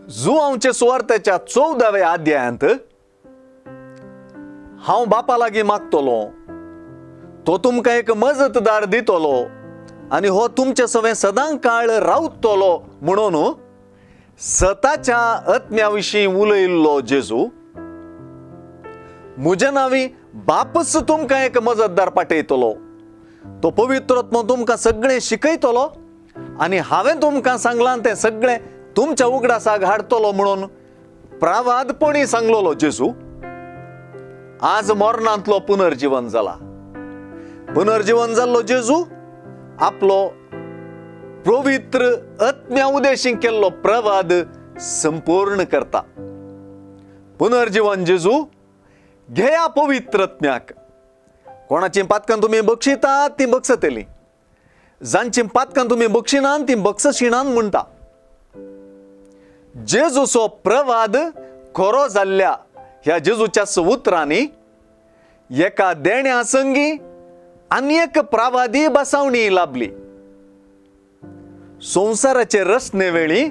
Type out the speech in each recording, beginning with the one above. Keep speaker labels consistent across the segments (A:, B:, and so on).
A: जुवांवचे सुवार्तेच्या 14व्या अध्यायांत हांव बापा लागीं मागतलो, तो तुमकां एक मजतदार दितलो आनी हो तुमचे सवें सदां काळ रावतलो म्हणून सताच्या आत्म्या विशीं उलयल्लो जेजू म्हज्या नांवी बापच तुमकां एक मजतदार पाठयतलो, तो पवित्र आत्मो तुमकां सगळें शिकयतलो आनी हांवें तुमकां सांगलां तें सगळें तुमच्या उगडासाक हाडटलो म्हणून प्रावादपणी सांगलोलो जेजू आज मरणांतलो पुनर्जीवन जाला। पुनर्जीवन जाल्लो जेजू आपलो पवित्र आत्म्या उद्देशीन केल्लो प्रवाद संपूर्ण करता। पुनर्जीवन जेजू घेया पवित्र आत्म्याक। कोणाची पातकां तुमी बक्षितात ती बक्षतली, जांची पातकां तुमी बक्षिनान ती बक्षशिनान म्हणटा। जेजूचो प्रवाद खरो जाल्ल्या ह्या जेजूच्या उतरांनी एका देण्या संगी आनी एक प्रवादी बसावणी लाभली। संवसाराचे रचने वेळी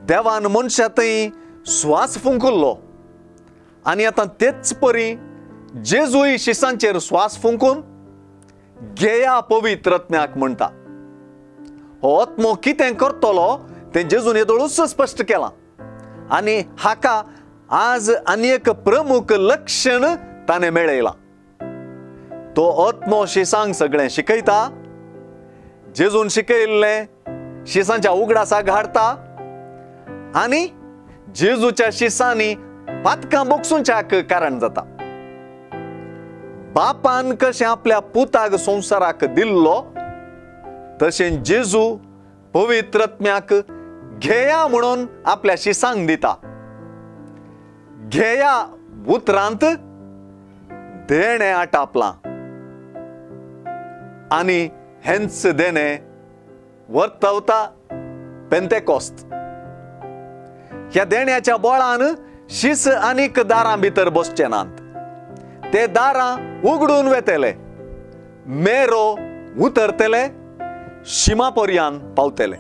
A: देवान मनशा थंय श्वास फुंकुल्लो आनी आतां तेच परी जेजूय शिसांचेर श्वास फुंकून घेया पवित्र आत्म्याक म्हणटा। हो आत्मो कितें करतलो तें जेजून येदोळूच स्पश्ट केलां आनी हाका आज आनी एक प्रमुख लक्षण ताणें मेळयलां। तो आत्मो शिसांक सगळें शिकयता, जेजून शिकयल्लें शिसांच्या उगडासाक हाडटा आनी जेजूच्या शिसांनी पातकां बोगसूंच्याक कारण जाता। बापान कशें आपल्या पुताक संवसाराक दिल्लो तशें जेजू पवित्र आत्म्याक घेया म्हणून आपल्या शिसांक दिता। घेया उतरांत देणें आटापलां आनी हेंच देणें वर्तवता पेंतेकोस्त। ह्या देण्याच्या बोळान शीस आनीक दारां भितर बसचे नात, ते दारां उगडून वेतले, मेरो उतरतले, शिमा पर्यान पावतले।